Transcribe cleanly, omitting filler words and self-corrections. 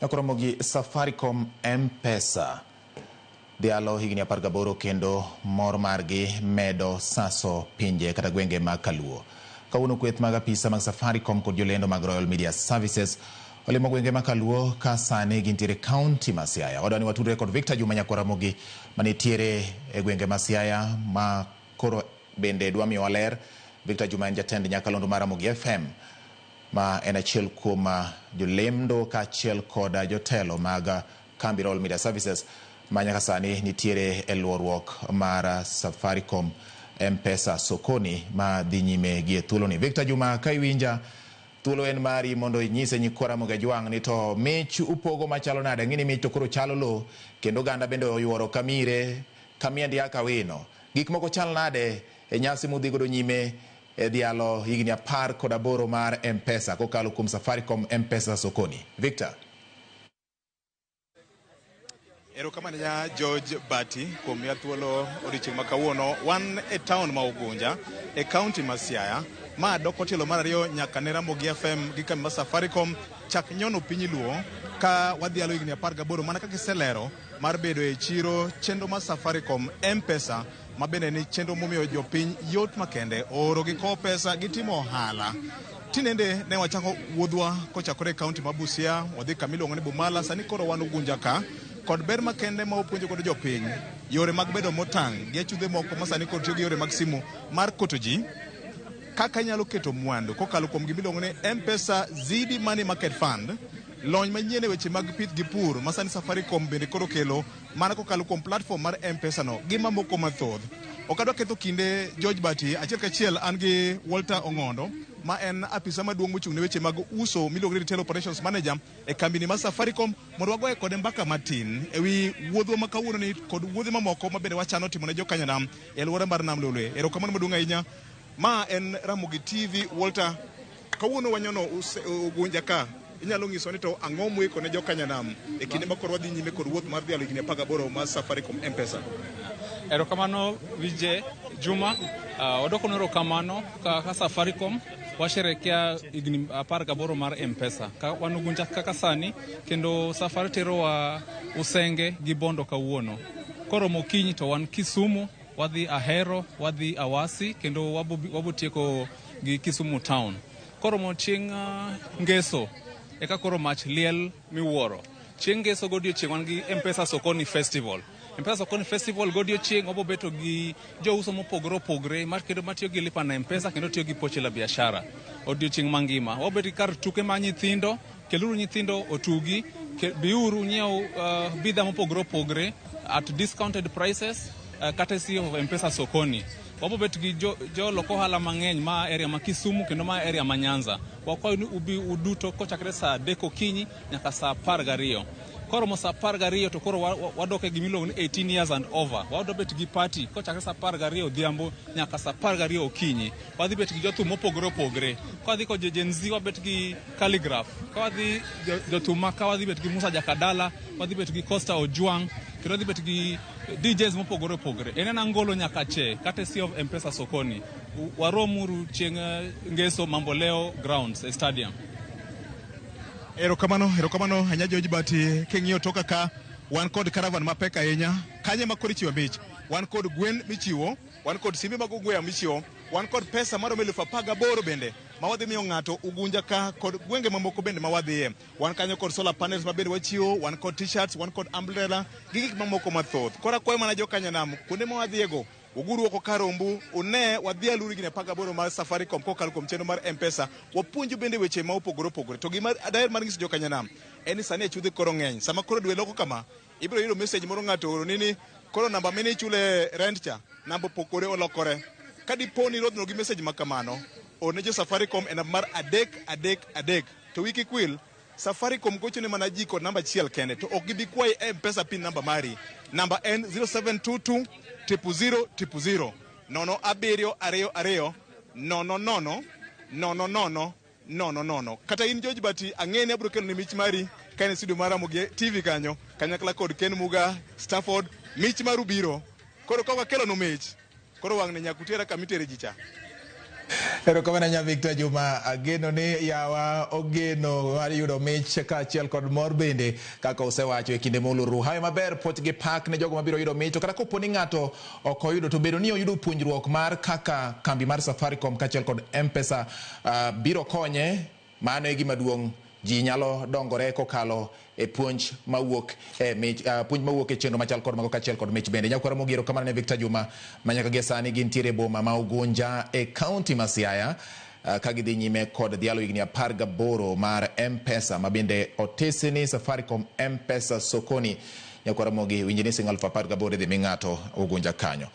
Nyakoromo gi Safaricom M-Pesa dhialo higni 18 kendo mor margi medo saso pinje kata gwenge mag Kaluo. Kawuono kweth mag apisa mag Safaricom kod jolendo mag Royal Media Services olimo gwenge ma Kaluo ka sani gintiere kaunti ma Siaya. Wadwa ni watudre kod Victor Juma Nyakwaramogi manitiere e gwenge ma Siaya ma koro bende dwa miyowa ler. Victor Juma en jatend nyakalondo mar Ramogi FM ma en achiel kuom jolendo kaachiel kod jotelo mag kambi Royal Media Services ma nyaka sani nitiere e luoruok mar Safaricom M-Pesa Sokoni ma dhi nyime gi e thuoloni. Victor Juma, ka iwinja, thuolo en mari mondo inyise nyikwa Ramogi Ajwang' ni to mich upogo machalo nade. Ang'e ni mich to koro chalo lo kendo oganda bende oyuoro kamire kamiend ya kawino. Gik moko chal nade e nyasi mudhi godo nyime e dhialo higni 18 mar M-Pesa kokalo kuom Safaricom M-Pesa Sokoni? Victor. Erokamano ahinya George Bati kuom miya thuolo odiochieng' ma kawuono. Wan e town ma Ugunja e kaunti ma Siaya. Ma doko tielo mar ariyo nyaka ne Ramogi FM gi kambi mar Safaricom chak nyono piny Luo ka wadhialo higni 18 mana kaka iselero mar bedo e chiro chenro mar Safaricom M-Pesa ma bende ni chenro momiyo jopiny yot makende oro gi kowo pesa gi timo ohala. Tinende ne wachako wuodhwa kochakore e kaunti ma Busia, wadhi kama iluongo ni Bumala, sani koro wan Ugunja ka, kod ber makende ma wapuonjo godo jopiny, yore mag bedo motang' gi achudhe moko ma sani koro tiyo gi yore mag simu mar koto ji, kaka inyalo keto mwandu kokalo kuom gima iluongo ni M-Pesa Zidi Money Market Fund, lony manyien e weche mag pith gi pur ma sani Safaricom bende koro kelo mana kokalo kuom platform mar M-Pesa no gi mamoko mathoth. Ok adwa ketho kinde George Bati, achiel kachiel an gi Walter Ong'ondo ma en apisa maduong' mochung' ne weche mag uso miluongo ni Retail Operations Manager e kambini mar Safaricom mondo wagoye kode mbaka matin e wi wuodhwa ma kawuono ni kod wuodhe mamoko ma bende wachano timo ne jokanyanam e alwora mar Nam Lolwe. Erokamano maduong' ahinya. Ma en Ramogi TV. Walter, kawuono wanyono Ugunja ka, inyalo nyiso ni to ang'o muiko ne jokanyanam e kinde ma koro wadhi nyime kod wuoth mar dhialo higni 18 mar Safaricom M-Pesa? Erokamano Vijay Juma, wadwoko erokamano ka Safaricom washerekea higni 18 mar M-Pesa. Ka wan Ugunja kaka sani kendo safari terowa Usenge gi Bondo kawuono. Koromo okinyi to wan Kisumu, wadhi Ahero, wadhi Awasi kendo wabo tieko gi Kisumu town. Koromo chieng' Ngeso eka koro mach liel miwuoro. Chieng' Ngeso godiochieng' wan gi M-Pesa Sokoni Festival. M-Pesa Sokoni Festival godiochieng' wabo beto gi jouso mopogore opogore kendo matiyo gi lipa na M-Pesa kendo tiyo gi pochi la biashara odiochieng' mangima. Wabet gi kar tuke mar nyithindo, keluru nyithindo otugi, biuru nyiew bidhaa mopogore opogore at discounted prices, courtesy of M-Pesa Sokoni. Wabo bet gi jolok ohala mang'eny ma area ma Kisumu kendo ma area ma Nyanza. Wakwayo ni ubi uduto kochakre saa 3 okinyi nyaka saa 12. Koromo saa 12 to koro wadok e gima iluongo ni 18 years and over. Wadwa bet gi party kochakre saa 12 odhiambo nyaka saa 12 okinyi. Wadhi bet gi jothum mopogore opogore. Ka wadhi kod Gen Z wabet gi Calligraph. Ka wadhi jothum ma ka wadhi bet gi Musa Jakadala, wadhi bet gi Costa Ojwang', kendo wadhi bet gi DJs mopogore opogore. En ena ngolo nyaka che, courtesy of M-Pesa Sokoni. Waromuru chieng' Ngeso Mamboleo Grounds e stadium. Erokamano, erokamano ahinya George Bati. King'iyo toka ka wan kod caravan mapek ahinya. Kanye ma koro ichiwo mich? Wan kod gwen michiwo, wan kod simbe mag ong'we yamo michiwo, wan kod pesa maromo 18,000 bende ma wadhi miyo ng'ato Ugunja ka kod gwenge mamoko bende ma wadhiye. Wan kanyo kod solar panels ma bende wachiwo, wan kod t-shirts, wan kod umbrella gi gik mamoko mathoth. Koro akwayo mana jokanyanam kuonde ma wadhiyego uguru oko kar rombu une wadhialuru higni 18 mar Safaricom kokalo kuom chenro mar M-Pesa. Wapuonju bende weche ma opogore opogore. To gima daher mar nyiso jokanyanam en ni sani achudhe koro ng'eny. Sama koro dwe loko kama, ibiro yudo message moro ng'ato ooroni ni koro namba mine ichule rent cha, namba opogore olokore. Ka dipo ni irodhno gi message ma kamano, orne jo Safaricom e namba mar 333. To wiyi kik wil, Safaricom gocho ne mana ji kod namba achiel kende to ok gibi kwayi M-Pesa pin namba mari. Namba en 0722 000 000 nono abiriyo ariyo ariyo nono nono nono nono nono nono. Kata in George Bati, ang'e ni abiro keloni mich mari ka in e studio mar Ramogi TV kanyo kanyakla kod Ken Muga, Stafford, mich maru biro. Koro ka wakelonu mich, koro wang'ni nyaka utera kama itere ji cha. Erokamano ahinya, Victor Juma. Ageno ni yawa ogeno mar yudo mich kaachiel kod mor bende kaka usewacho e kinde moluoro. Hawi maber, puoch gi pak ne jogo mabiro yudo mich. To kata kopo ni ng'ato ok oyudo, to bedo ni oyudo puonjruok mar kaka kambi mar Safaricom kaachiel kod M-Pesa biro konye, mano e gima duong'. Ji nyalo dongore kokalo e puonj mawuok e mich, puonj mawuok e chenro machal kod mago kaachiel kod mich bende. Nyakwara Mogi, erokamano ne Victor Juma ma nyaka gie sani gintiere e boma ma Ugunja e kaunti ma Siaya ka gidhi nyime kod dhialo higni 18 mar M-Pesa, ma bende otisi ni Safaricom M-Pesa Sokoni. Nyakwara Mogi, winji ni siling 18,000 idhi mi ng'ato Ugunja kanyo.